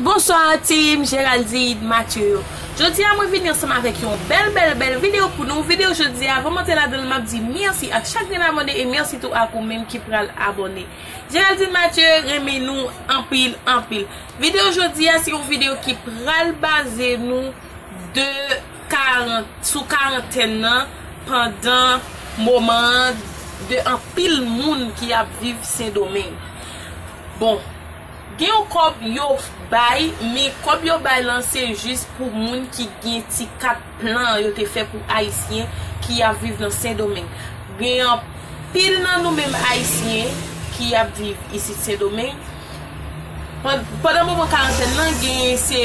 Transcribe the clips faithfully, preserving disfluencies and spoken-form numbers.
Bonswa team Géraldine Mathieu yo. Jodi a mwen vini ansanm avèk yon bèl bèl bèl videyo pou nou. Videyo jodi a, avan m antre ladan l, m ap di mèsi ak chak grenn abòne e mèsi tou ak ou menm ki pral abòne. Géraldine Mathieu renmen nou anpil anpil. Videyo jodi a se yon videyo ki pral baze nou de karant, sou karantèn nan pandan moman an de anpil moun ki ap viv Sendomeng. Bon, gen yon kòb yo bay, men kòb yo bay lan se jis pou moun ki gen ti kat plan yo te fè pou Ayisyen ki ap viv nan Sendomeng. Gen anpil nan nou menm Ayisyen ki ap viv isit Sendomeng. Pandan moman karantèn nan, gen se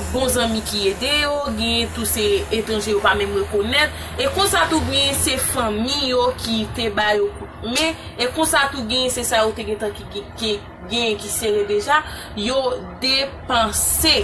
bon zanmi ki ede yo, gen tou se etranje yo pa menm rekonèt, e konsa tou gen se fanmi yo ki te ba yo kout men, e konsa tou gen se sa yo te gentan ki, ki, ki gen ki sere deja, yo depanse.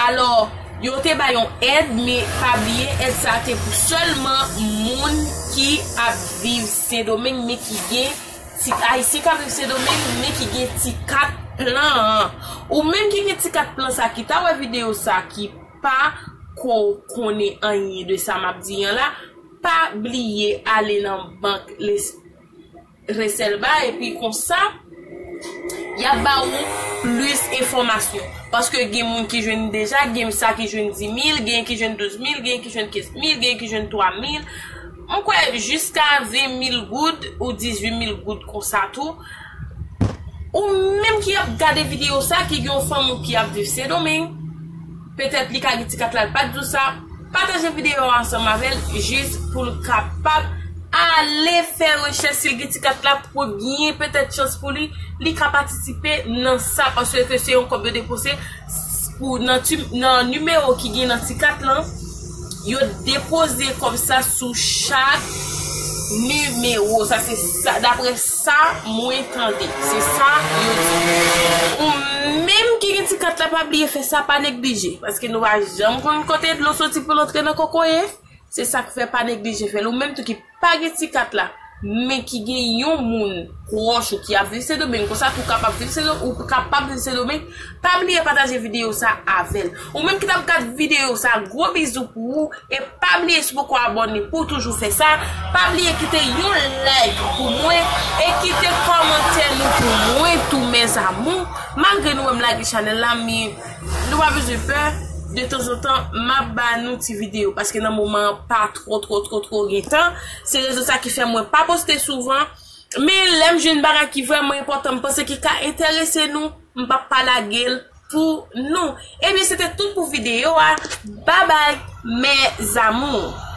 Alò, yo te ba yon èd, men pa bliye èd sa te pou sèlman moun ki ap viv Sendomeng, men ki gen ti Ayisyen k ap viv Sendomeng, men ki gen ti kat plan an. Ou menm ki gen ti kat plan sa, ki ta wè videyo sa, ki pa ko konnen anyen de sa m ap di an la, pa bliye ale nan bank les Reselba, epi konsa y ap ba ou plis enfòmasyon. Paske gen moun ki jwenn deja, gen sa ki jwenn dis mil, gen ki jwenn douz mil, gen ki jwenn kenz mil, gen ki jwenn twa mil. Mwen kwè jiska ven mil goud ou dizuit mil goud konsa tou. Ou menm ki ap gade videyo sa, ki gen yon fanmi w ki ap viv Sendomeng, petèt li ka gen ti kat la, l pa t di w sa, pataje videyo a ansanm avè l, jis pou l kapab ale fè rechèch, si l gen ti kat la, pou gen petèt chans pou li, li ka patisipe nan sa, paske se yon kòb yo depoze pou nan, nan nimewo ki gen nan ti kat lan, yo depoze kòb sa sou chak nimewo. Sa se sa, daprè sa mwen tande. Se sa yo di. Ou menm ki gen ti kat la, pa bliye fè sa, pa neglije. Paske nou pa janm konn kote dlo soti pou l antre nan kokoye. Se sa k fè pa neglije fè l. Ou menm tou ki pa gen ti kat la, men ki gen yon moun pwòch ou ki ap viv Sendomeng, konsa tou kapab viv Sendomeng, ou kapab viv Sendomeng, pa bliye pataje videyo sa avè l. Ou menm ki t ap gad videyo sa, gwo bizou pou ou, e pa bliye si w poko abòne pou w toujou fè sa, pa bliye kite yon like pou mwen, e kite kòmantè nou pou mwen tou, mes amours. Malgre nou wè m lage chanèl la, men nou pa bezwen pè, detanzantan, m ap ba nou ti videyo, paske nan moman an, pa twò, twò, twò, twò gen tan. Se rezon sa ki fè mwen pa poste souvan. Men lè m jwenn bagay ki vrèman enpòtan, m panse ki ka enterese nou, m p ap pa lage l pou nou. Ebyen, se te tout pou videyo a. Babay, mes amours.